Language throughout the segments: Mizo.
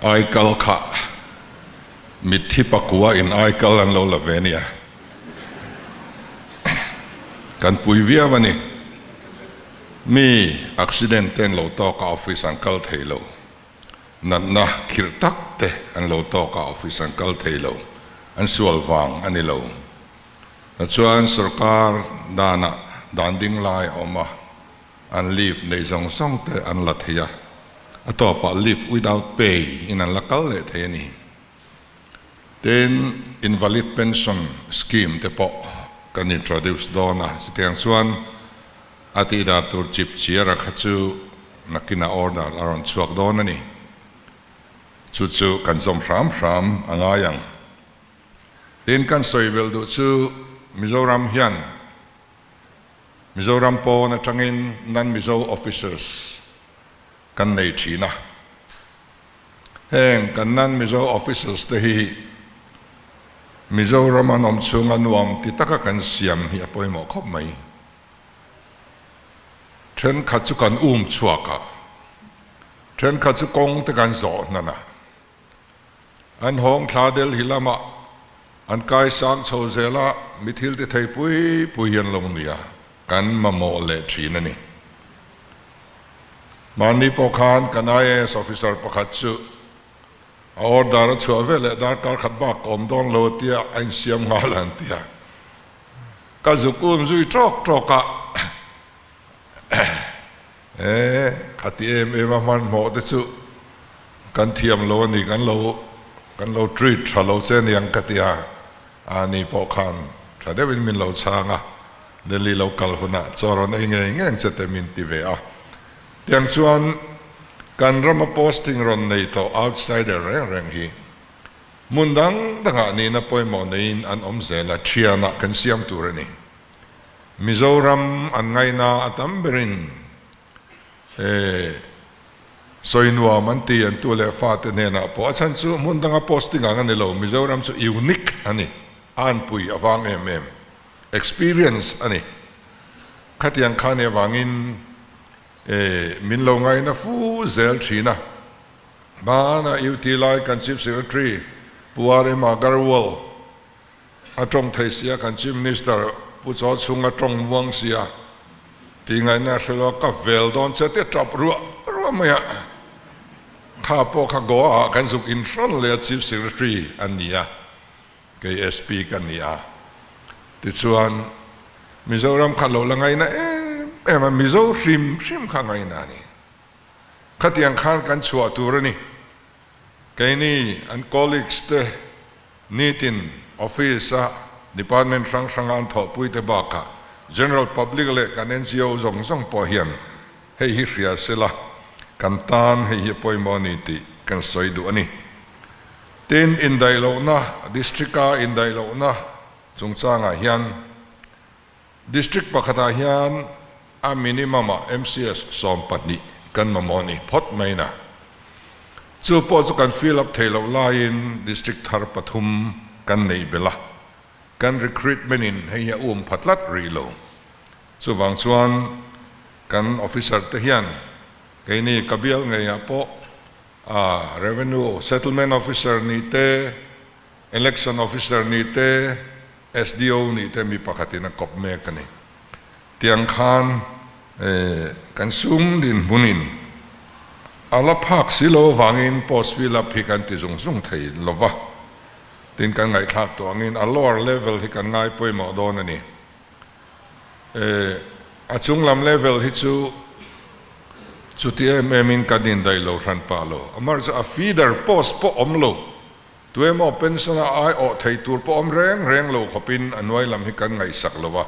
Aikal kha mitthi pakua in aikal an lo la ve nia. Kan pui viau a ni. Mi accident te an lo tawk a office an kal thei lo. Natna khirh tak te an lo tawk a office an kal thei lo. An sual vang a ni lo. Chuan sorkar danah dan ding lai a awm a. An leave nei zawng zawng te an la thei a, a tawpah leave without pay in an la kal leh thei a ni. Tin, invalid pension scheme te pawh kan introduce dawn a, chutiang chuan a tihdan tur chip chiara kha chu nakinah order a rawn chhuak dawn a ni. Chu chu kan zawm hram hram a ngai ang. Tin, kan sawi belh duh chu Mizoram hian Mizoram pawn atangin non-Mizo officers kan nei thin a. Heng kan non-Mizo officers te hi Mizoram an awm chhunga nuam ti taka kan siam hi a pawimawh khawp mai. Thenkhat chu kan um chhuak a, thenkhat chu kawng te kan zawh hnan a. An hawng thla Delhi lamah an kai sang chho zel a, mi thil ti thei pui pui hi an lo ni a, kan mamawh leh thin a ni. Mahni pawh khan kan IAS officer pakhat chu a order a chhuah ve leh darkar khat bak ka awm dawn lo a tia a insiam nghal an ti a, ka zuk um zui tawk tawk a, E, khati em em a hmanhmawh te chu kan thiam lo a ni, kan lo kan lo treat tha lo che aniang ka ti a, a ni pawh khan tha deuhin min lo chhang a, Delhi lo kal hunah chaw rawn ei ngei ngeng che te min ti ve a. Tiang chuan kan rama posting rawn nei tawh outsider reng reng hi hmun dang dangah nihna pawimawh neiin an awm zel a, thianah kan siam tur a ni. Mizoram an ngaihna a tam berin sawi nuam an ti an tu leh fate hnenah pawh a chhan chu hmun danga posting ang a ni lo, Mizoram chu unique a ni, a anpui avang em em, experience a ni. Khatiang kha nih avangin min lo ngaihna fu zel thin a. Hmana UT lai kan Chief Secretary Pu RM Agarwal A tawng thei sia kan Chief Minister Pu Chaw chhung a tawng muang sia tih ngaihna a hre lo a, ka vel dawn che tia tap ruah ruah mai a, kha pawh kha Goa ah kan zuk in hrawn leh a Chief Secretary a ni a, kei SP ka ni a, tichuan Mizoram kha lo la ngaihna em em a, Mizo hrim hrim kha ngaihna a ni, khatiang khan kan chhuah tur a ni. Keini an colleagues te nitin office a department hrang hranga an thawhpui te bakah general public leh kan ngo zawng zawng pawh hian hei hi hria sela kan tan hei hi a pawimawh a ni tih kan sawi duh a ni. Tin, indaihlohna, district a indaihlohna chungchangah hian District pakhatah hian a minimum ah MCS 12 kan mamawh a ni phawt mai na. Chu pawh chu kan fill up thei loh laiin District thar pathum kan neih belh a, kan recruitment in hei hi a um pha tlat rih lo. Chuvang chuan kan officer te hian keini ka bial ngeiah pawh a Revenue Settlement Officer ni te, Election Officer ni te, SDO nih te mi pakhatin a kawp mek a ni. Tiang khan kan sum dinhmunin a la phak si lo avangin post fill up hi kan ti zung zung thei lo va, tin kan ngaihthlak tawh angin a lower level hi kan ngai pawimawh dawn a ni. A chung lam level hi chu chuti em emin kan indaih lo hran pah lo, amaherawhchu a feeder post pawh awm lo. Tuemaw pension a aiawh thei tur pawh awm reng reng lo khawpin a nuai lam hi kan ngaihsak lo a,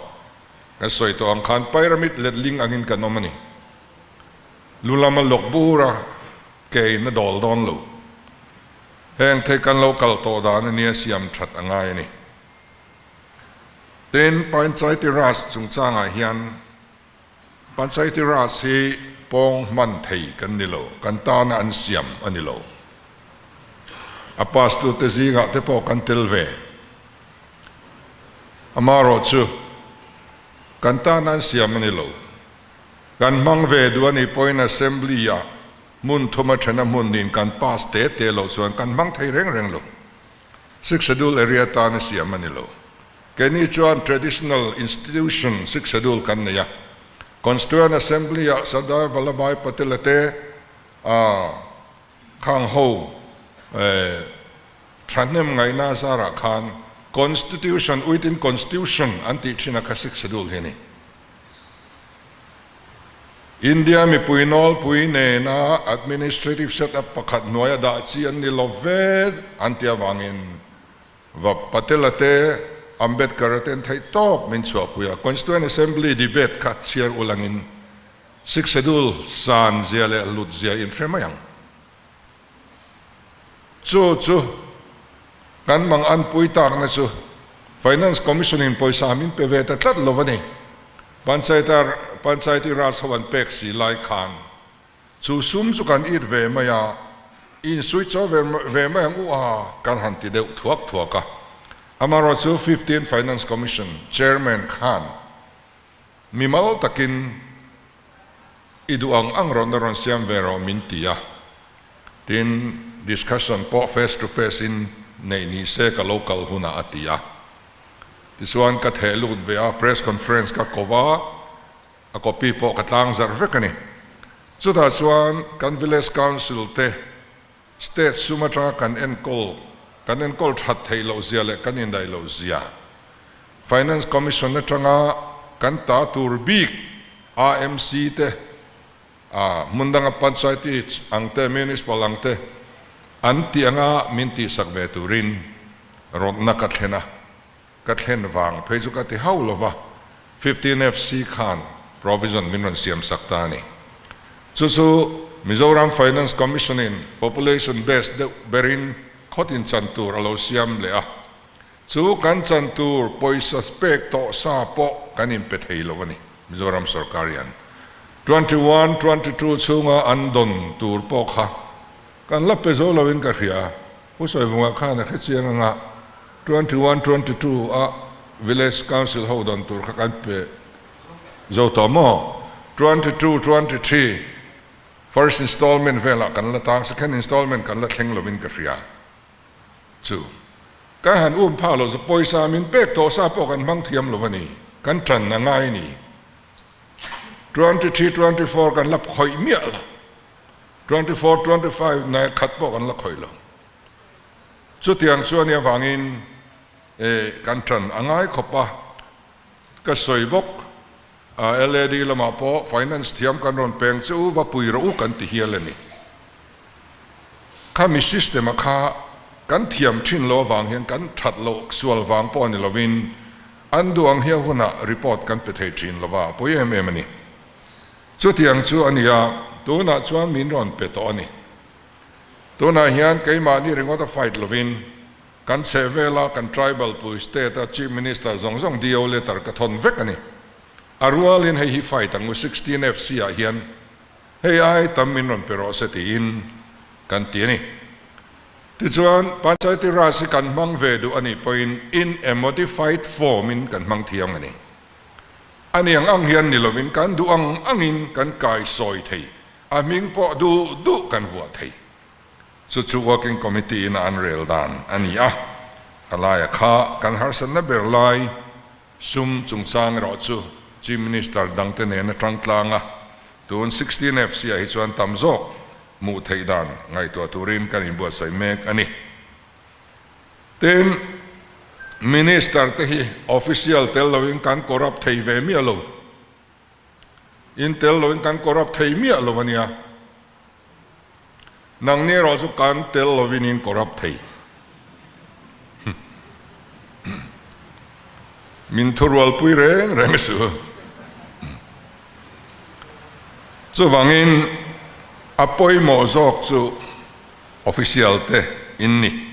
kan sawi tawh ang khan pyramid letling angin kan awm a ni. Lu lama lawk bur a ke in a dawl dawn lo. Heng thei kan lo kal tawh dan a nia siam that a ngai a ni. Tin, Panchayati Raj chungchangah hian Panchayati Raj hi pawng hman thei kan ni lo, kan tana an siam a ni lo. A pass tute zingah te pawh kan tel ve. Amaherawh chu kan tana an siam a ni lo. Kan hmang ve duh a nih pawhin Assembly-ah. Hmun thuma thena hmun niin kan pass te te loh chuan kan hmang thei reng reng lo. Sixth Schedule area tan a siam a ni lo. Keini chuan traditional institution Sixth Schedule kan nei a. Constituent Assembly-ah Sardar Vallabhbhai Patel-a te a khang ho thahnem ngaihna zarah khan Constitution, uitin Constitution an tih thin a kha Sixth Schedule hi a ni. India mipui nawlpui nena administrative setup pakhat hnuaia dah chi an ni lo ve an ti avangin va Patel-a te, Ambedkar-a te an theih tawp min chhuahpui a. Constituent Assembly debate kha chhiar ulangin Sixth Schedule san zia leh hlut zia inhre mai ang. Chu chu kan mang anpui takna chu Finance Commission in pawisa min pe ve ta tlat lo a ni. Panchayat Panchayati Raj ho an pek si lai khan chu sum chu kan it ve mai a, in switch off ve mai ang u a kan han ti deuh thuak thuak a. Amaherawhchu 15 Finance Commission Chairman khan mimal takin I duh ang ang rawn na rawn siam ve rawh min ti a, tin discussion pawh face to face in neih ni se ka lo kal hunah a ti a. Tichuan ka theh lut ve a, press conference ka ko va, a copy pawh ka tlang zarh vek a ni. Chutah chuan kan village council te state sum atanga kan enkawl kan enkawl that theih loh zia leh kan indaih loh zia, Finance Commission atanga kan ta tur bik AMC te, a hmun danga Panchayati ang te, Municipal ang te an tih anga min tihsak ve turin rawtna ka thlen a, ka thlen vang phei chu ka ti hauh lova, 15 FC khan provision min rawn siam sak ta a ni. Chu chu Mizoram Finance Commission in population base deuh berin khawtin chan tur a lo siam leh a, chu kan chan tur pawisa pek tawh sa pawh kan inpe thei lo a ni. Mizoram sorkar hian 21, 22 chhunga an dawn tur pawh kha kan la pe zo loin ka hria. Pu Sawivunga khan a hrechiang anga 21, 22 a Village Council ho dawn tur kha kan pe zo tawh maw? 22, 23 first installment velah kan la tang, second installment kan la thleng lovin ka hria chu. Kan han um phak lo chu pawisa min pek tawh sa pawh kan hmang thiam lo a ni, kan tan a ngai a ni. 23, 24 kan la khawih miah lo. 24, 25 nai khat pawh kan la khawih lo. Chutiang chu a nih avangin eh kan tan a ngai khawp a, ka sawi bawk a LAD lamah pawh finance thiam kan rawn peng che u va pui rawh u kan ti hial a ni. Khami system a kha kan thiam thin lo avang hian kan that loh sual vang pawh a ni lovin an duh ang hian hunah report kan pe thei thin lova a pawi em em a ni. Chutiang chu a ni a, tunah chuan min rawn pe tawh a ni. Tunah hian keimahni ringawt a fight lovin kan chheh vela kan tribal pui state a Chief Minister zawng zawng DO letter ka thawn vek a ni. A rualin hei hi fight ang u 16 FC ah hian hei ai tam min rawn pe rawh se tiin kan ti a ni. Tichuan Panchayati Raj hi kan hmang ve duh a nih pawhin in a modified form in kan hmang thiang a ni. A niang ang hian ni lovin kan duh ang angin kan kai sawi thei, a hming pawh duh duh kan vuah thei. Chu chu Working Committee in a an rel dan a ni a, halaia kha kan harsatna ber lai sum chungchang erawh chu Chief Minister dangte nen a tang tlang a, tun 16 FC ah hi chuan tam zawk hmuh theih dan ngaihtuah turin kan inbuatsaih mek a ni. Tin, Minister te hi official tel loin kan corrupt thei ve miah lo. In tel loin kan corrupt thei miah lo a nia. Nangni erawh chu kan tel lovin in corrupt thei. Min thurualpui reng reng su. Chuvangin a pawimawh zawk chu Official te in ni.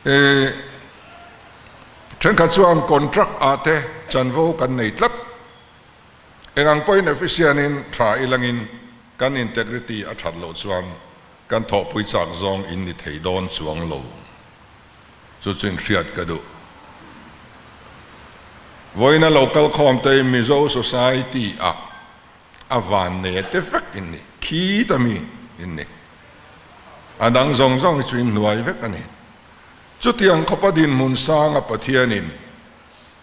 E thenkhat chuan contract ah te chanvo kan nei tlat. Engang pawhin official in tha ilangin kan integrity a that loh chuan kan thawhpui chak zawng in ni thei dawn chuang lo. Chu chu inhriat ka duh. Vawiina local khawm te Mizo society ah a van nei te vek in ni. Khita mi in ni. A dang zawng zawng hi chu in hnuai vek a ni. Chutiang khawpa dinhmun sanga Pathianin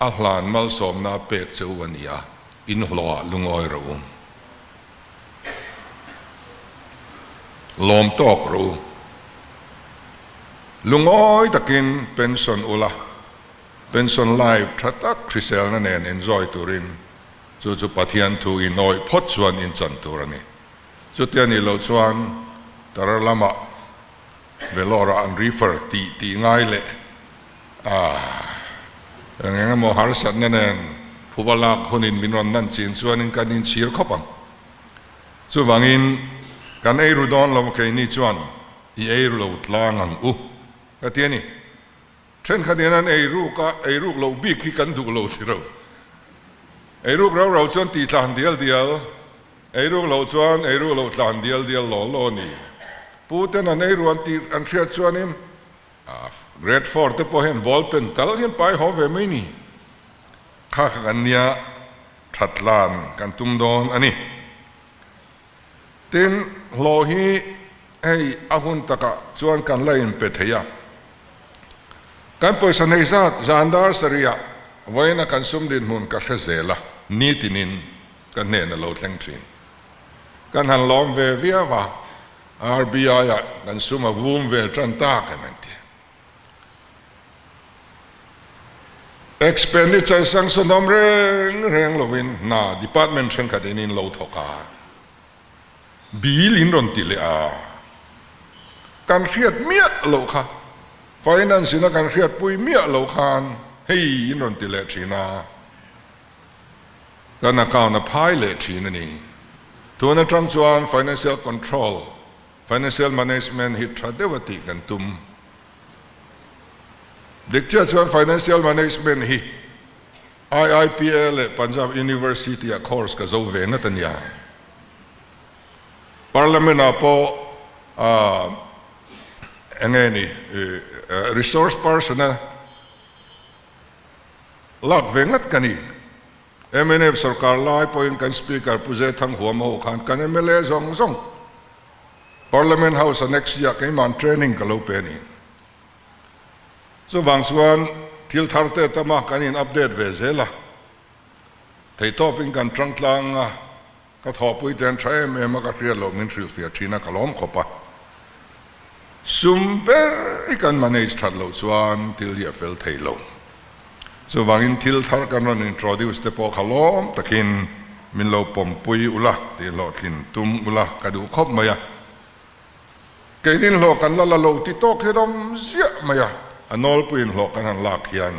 a hlan malsawmna a pek che u a ni a, in hlawhah lungawi rawh u. Lawm tawk rawh u. Lungawi takin pension ula, pension life tha tak hriselna nen enjoy turin chu chu Pathian thu in awih phawt chuan in chan tur a ni. Chutia nih loh chuan tar lamah Vellore-ah an refer tih tih ngai leh a eng eng emaw harsatna nen phuba lak hunin min rawn nan chin chuanin kan inchhir khawp ang. Chuvangin kan ei ru dawn lo keini chuan i ei ru lo tlang ang u ka ti a ni. Thenkhat hian an ei ruk a, ei ruk loh bik hi kan duh lo ti ro. Ei ruk rau rau chuan tih tlan dial dial, ei ruk loh chuan ei ruk loh tlan dial dial law law a ni. Pu ten an ei ruan tih an hriat chuanin Grade four te pawh hian ball pen tal hian pai haw ve mai ni. Kha kha kan nia that tlan kan tum dawn a ni. Tin, hlawh hi hei a hun takah chuan kan la inpe thei a. Kan pawisa nei zat zan dar sarihah vawiina kan sum dinhmun ka hre zel a, nitinin ka hnen a lo thleng thin. Kan han lawm ve viau a, RBI-ah kan sum a vum ve tan tak em an ti. Expenditure sanction awm reng reng lovin hna department thenkhat in in lo thawk a, bill in rawn ti leh a, kan hriat miah loh kha, finance in a kan hriatpui miah loh khan hei in rawn ti leh thin a, kan account a phai leh thin a ni. Tun atang chuan financial control, financial management hi tha deuh a tih kan tum. Dik chiah chuan Financial Management hi IIPA leh Punjab University ah course ka zo ve ngat a nia. Parliament ah pawh eng nge ni resource person a lak ve ngat ka ni. Mnf sorkar lai pawhin kan Speaker Pu Zethang Huam ho khan kan mla zawng zawng Parliament House a next year keima'n training ka lo pe a ni. Chuvang chuan thil thar te tama kan in update ve zel a, theihtawpin kan tang tlang a, ka thawhpui te an tha em em a, ka hriat loh min hrilhfiah thin a, ka lawm khawp a. Sum ber i kan manage that loh chuan thil hi a fel thei lo. Chuvangin thil thar kan rawn introduce te pawh kha lawm takin min lo pawmpui ula tih hlawhtlin tum ula ka duh khawp mai a. Keinin hlawh kan la la lo ti tawk hi rawm ziah mai a, a nawlpuiin hlawh kan han lak hian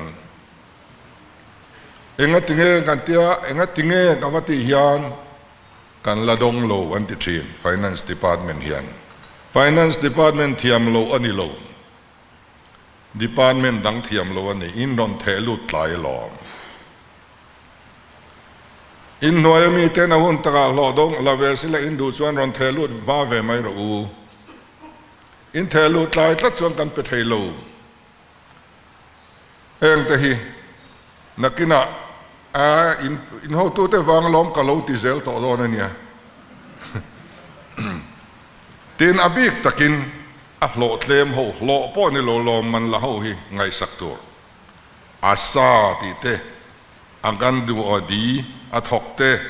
enga tinge kan tia, enga tinge ka va tih hian kan la dawng lo an ti thin Finance Department hian. Finance Department thiam lo a ni lo. Department dang thiam lo a ni, in rawn theh lut tlai alawm. In hnuai a mi ten a hun takah hlawh dawng la ve sila in duh chuan rawn theh lut hma ve mai rawh u. In theh lut tlai tlat chuan kan pe thei lo. Heng te hi nakinah a in in hotute vang alawm ka lo ti zel tawh dawn a nia. Tin a bik takin a hlawhtlem ho, hlawh pawh ni lo lawm man la ho hi ngaihsak tur. A sa tih te, a gan duh aw di a thawk te,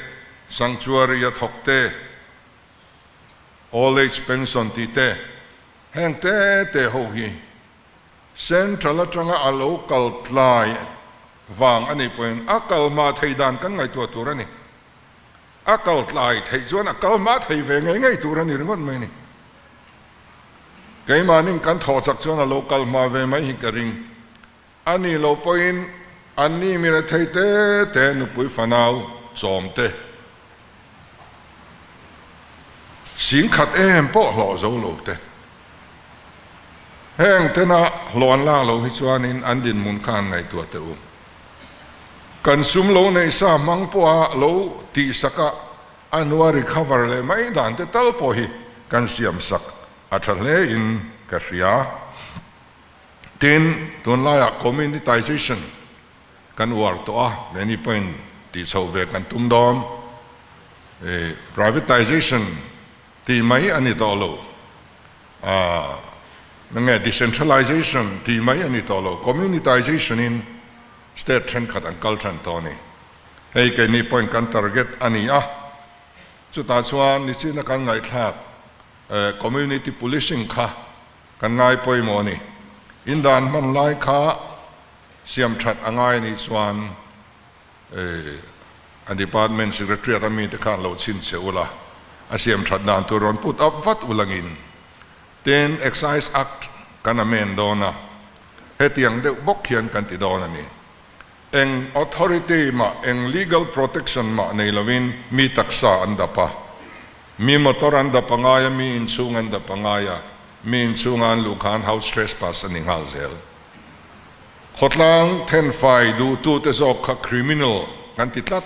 sanctuary a thawk te, old age pension tih te, heng te te ho hi Central atanga a lo kal tlai vang a nih pawhin a kal hma thei dan kan ngaihtuah tur a ni. A kal tlai theih chuan a kal hma thei ve ngei ngei tur a ni ringawt mai a ni. Keimahnin kan thawh chak chuan a lo kal hma ve mai hi ka ring. A nih loh pawhin anni mi rethei te te nupui fanau chawm te singkhat em pawh hlawh zo lo te. Heng tena hlawh an lak loh hi chuanin an dinhmun kha an ngaihtuah teh u. Kan sum lo neih sa hmang pawha lo tihsak a, a hnua recover leh mai dan te tal pawh hi kan siamsak a tha hle in ka hria. Tin, tunlaiah communitization kan uar tawh a, many pawhin tihchhoh ve kan tum dawn. Privatization. Tih mai a ni tawh lo. Nge decentralization tih mai a ni tawh lo. Communitization in state thenkhat an kal tan tawh a ni. Hei keini pawhin kan target a ni a. Chutah chuan nichina kan ngaihthlak community policing kha kan ngai pawimawh a ni. In dan hman lai kha siam that a ngai a nih chuan A department secretariat a mite khan lo chhinchhe ula, a siam that dan tur rawn put up vat ulangin. Tin, Excise Act kan amend dawn a, hetiang deuh bawk hian kan ti dawn a ni. Eng authority mah, eng legal protection mah nei lovin mi taksa an dap a, mi motor an dap a ngai a, mi inchhung an dap a ngai a, mi inchhunga an luh khan house trespass a ni nghal zel. Khawtlang thenfai duhtute zawk kha criminal kan ti tlat.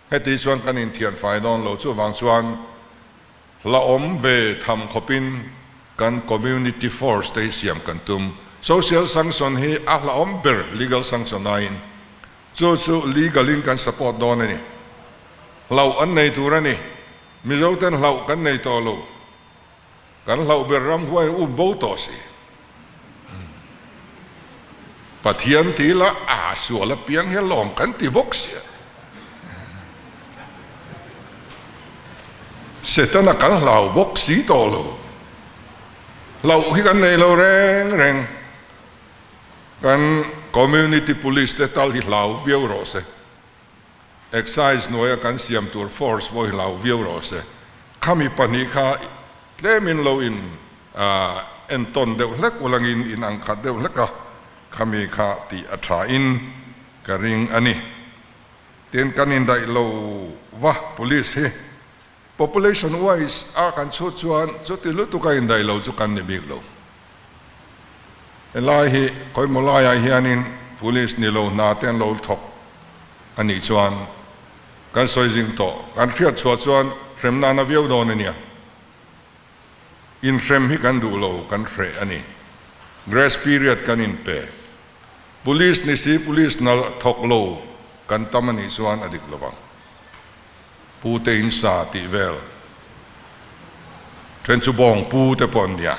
Heti chuan kan inthianfai dawn lo. Chuvang chuan hla awm ve tham khawpin kan community force te hi siam kan tum. Social sanction hi a hla awm ber legal sanction aiin. Chu chu legal in kan support dawn a ni. Hlauh an nei tur a ni. Mizo ten hlauh kan nei tawh lo. Kan hlauh ber ram huai um bo tawh si. Pathian ti la a sual apiang hian lawm kan ti bawk sia. Setana kan hlau bawk si tawh lo. Hlauh hi kan nei lo reng reng. Kan community police te tal hi hlau viau rawh se. Excise hnuaia kan siam tur force pawh hi hlau viau rawh se. Khami 2 kha tlemin lo in entawn deuh hlek ulangin in ang khat deuh hlek a, khami kha tih a tha in ka ring a ni. Tin, kan indaih lo va police hi population wise a kan chhut chuan chuti lutuk a indaih lo chu kan ni bik lo. Helai hi khawimaw laiah hianin police ni lo hna te an lo thawk a nih chuan kan sawi zing tawh. Kan hriat chhuah chuan hrem nana viau dawn a nia. Inhrem hi kan duh lo, kan hreh a ni. Grace period kan inpe. Police ni si police hna thawk lo kan tam a nih chuan a dik lovang. Pu te in sa tih vel then chu bawng pu te pawh an nia.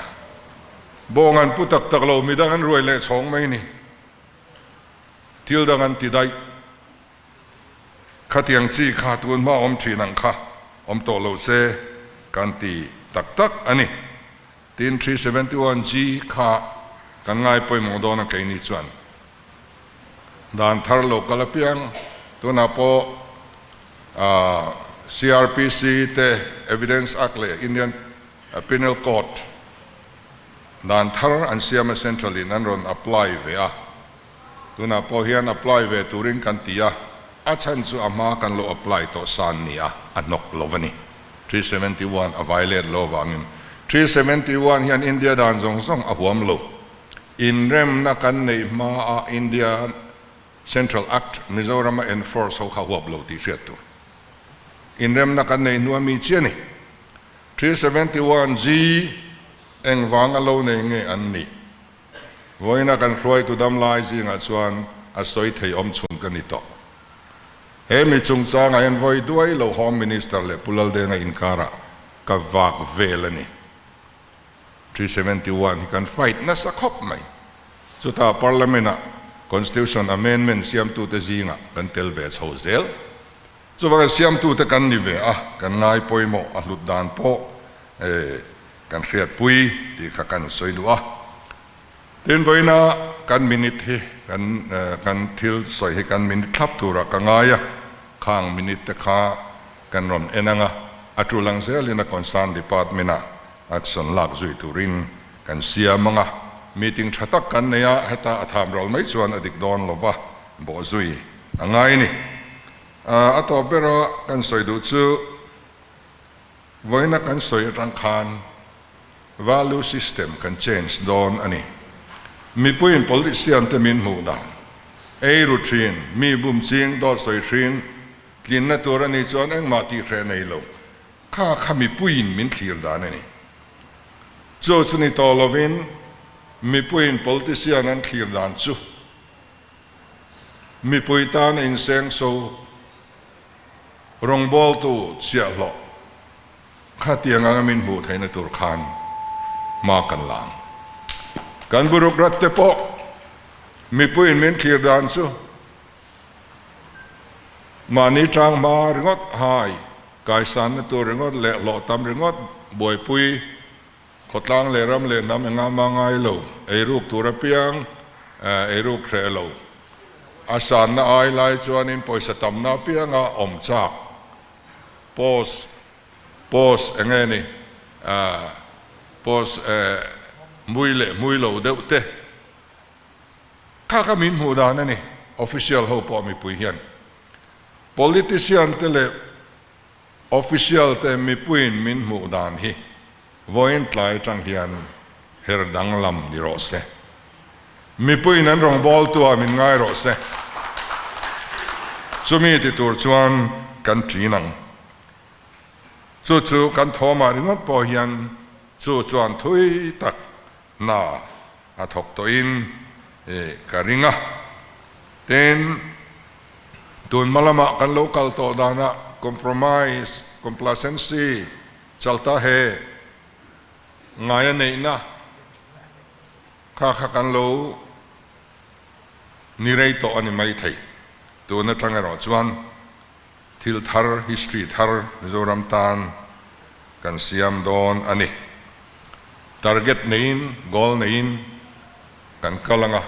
Bawng an pu tak tak lo, midang an ruai leh chhawng mai ni. Thil dang an ti daih. Khatiang chi kha tun hma awm thin ang kha awm tawh lo se kan ti tak tak a ni. Tin, 371G kha kan ngai pawimawh dawn a keini chuan. Dan thar lo kal apiang tunah pawh CRPC te Evidence Act leh Indian Penal Code dan thar an siam a Central in an rawn apply ve a, tunah pawh hian apply ve turin kan ti a, a chhan chu a hma kan lo apply tawh san ni a, a hnawk lo a ni. 371 a violate lo avangin 371 hian India dan zawng zawng a huam lo. Inremna kan neih hmaa India Central Act Mizorama enforce ho kha huap lo tih hriat tur. Inremna kan neih hnua mi chiah a ni. 371G engvanga lo nei nge an nih? Vawiina kan hruaitu damlai zingah chuan a sawi thei awm chhun ka ni tawh. He mi chungchangah hian vawi duai lo Home Minister leh Pu Laldenga inkarah ka vak vel a ni. 371 hi kan fight nasa khawp mai. Chutah Parliament-ah Constitution Amendment siamtute zingah kan tel ve chho zel. Chuvangin siamtute kan ni ve a, kan ngai pawimawh a hlut dan pawh kan hriatpui tih kha kan sawi duh a. Tin, vawiina kan minute hi kan kan thil sawi hi kan minute thlap turah ka ngai a, khang minute te kha kan rawn en ang a, a tul ang zelin a concern department-ah action lak zui turin kan siam ang a, meeting tha tak kan nei a, heta a tham ral mai chuan a dik dawn lo va, bawh zui a ngai ni. A tawp bera kan sawi duh chu vawiina kan sawi atang khan value system kan change dawn a ni. Mipuiin politician te min hmuh dan, ei ru thin, mi bum ching, dawt sawi thin, tlinna tur a nih chuan engmah tih hreh nei lo. Kha kha mipuiin min thlir dan a ni. Chu chu ni tawh lovin mipuiin politician an thlir dan chu mipui tan a inseng so rawngbawltu chhiahhlawh. Khatiang anga min hmuh theihna tur khan hma kan la ang. Kan bureaucrat te pawh mipuiin min thlir dan chu mahni tang hma ringawt hai, kaisanna tur ringawt leh hlawh tam ringawt buaipui khawtlang leh ram leh hnam engah mah ngai lo, eiruk tur apiang eiruk hreh lo. A sanna ai lai chuanin pawisa tamna apianga awm chak post post enge ni post mui leh mui lo deuh te kha kha min hmuh dan a ni official ho pawh mipui hian politician te leh official te mipuiin min hmuh dan hi vawiin tlai atang hian her danglam ni rawh se mipuiin an rawngbawltu ah min ngai rawh se chumi ti tur chuan kan ṭin ang. Chu chu kan thawmah ringawt pawh hian chu chuan thui tak hna a thawk tawhin ka ring a. Tin, tun hma lamah kan lo kal tawh danah compromise, complacency, chalta he ngaia neihna kha kha kan lo ni rei tawh a ni maithei. Tun atang erawh chuan Thil thar, history thar Mizoram tan kan siam dawn a ni. Target neiin, goal neiin kan kal ang a,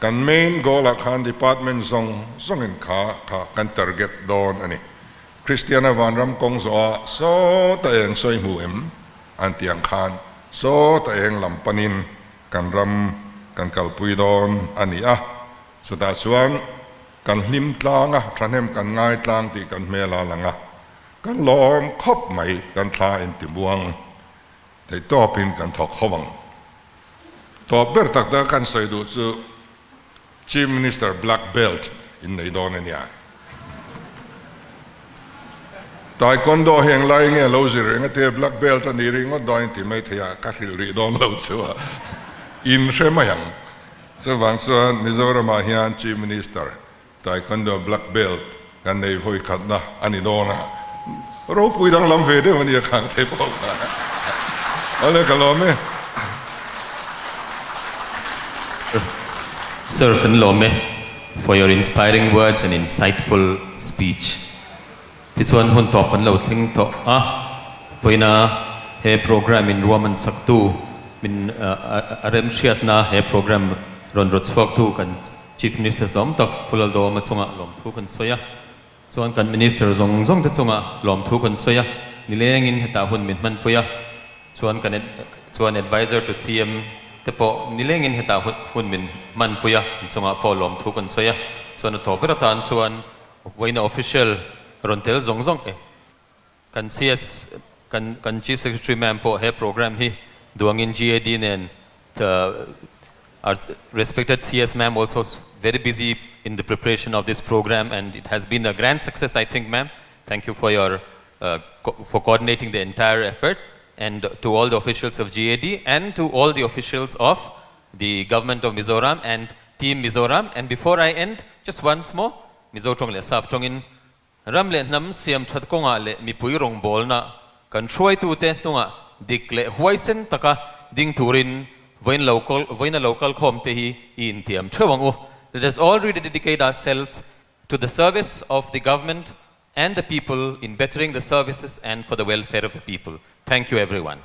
kan main goal ah khan department zawng zawngin kha kha kan target dawn a ni. Kristiana vanram kawng zawh ah sawta eng sawi hmu em an tih ang khan sawta eng lam panin kan ram kan kalpui dawn a ni a, chutah chuan Kan hlim tlang a, thahnem kan ngai tlang tih kan hmel a lang a, kan lawm khawp mai, kan thla in ti muang thei tawpin kan thawk ho ang. Tawp ber tak tak kan sawi duh chu Chief Minister Black Belt in nei dawn a nia. Taekwondo hi englai nge lo zir reng a tia Black Belt a ni ringawt dawn in ti mai thei a, ka hrilh rih dawn lo chu a in hre mai ang. Chuvang chuan Mizoramah hian Chief Minister Taekwondo Black Belt kan nei vawi khatna a ni dawn a, ropui danglam ve deuh a nia khang thei pawh kha. Awle ka lawm e. Sir, kan lawm e for your inspiring words and insightful speech. Tichuan hun tawp kan lo thleng tawh a, vawiina he program in ruahman saktu min a remhriatna he program rawn rawt chhuaktu kan Chief Minister zawm tak Pu Laldawma chungah lawmthu kan sawi a, chuan kan Minister zawng zawng te chungah lawmthu kan sawi a, nilengin hetah hun min hmanpui a, chuan kan chuan Adviser to CM te pawh nilengin hetah hun min hmanpui a, an chungah pawh lawmthu kan sawi a, chuan a tawp ber atan chuan Vawiina official rawn tel zawng zawng e. Kan CS, kan kan Chief Secretary ma'am pawh he program hi duangin GAD nen our respected CS ma'am also very busy in the preparation of this program and it has been a grand success I think ma'am. Thank you for your for coordinating the entire effort and to all the officials of GAD and to all the officials of the Government of Mizoram and Team Mizoram and before I end just once more Mizo tawng leh Sap tawngin ram leh hnam siam that kawngah leh mipui rawngbawlna kan hruaitute hnungah dik leh huaisen taka ding turin vawiin lo vawiin a lo kal khawm te hi i intiam theuh ang u. Let us all rededicate ourselves to the service of the government and the people in bettering the services and for the welfare of the people. Thank you everyone.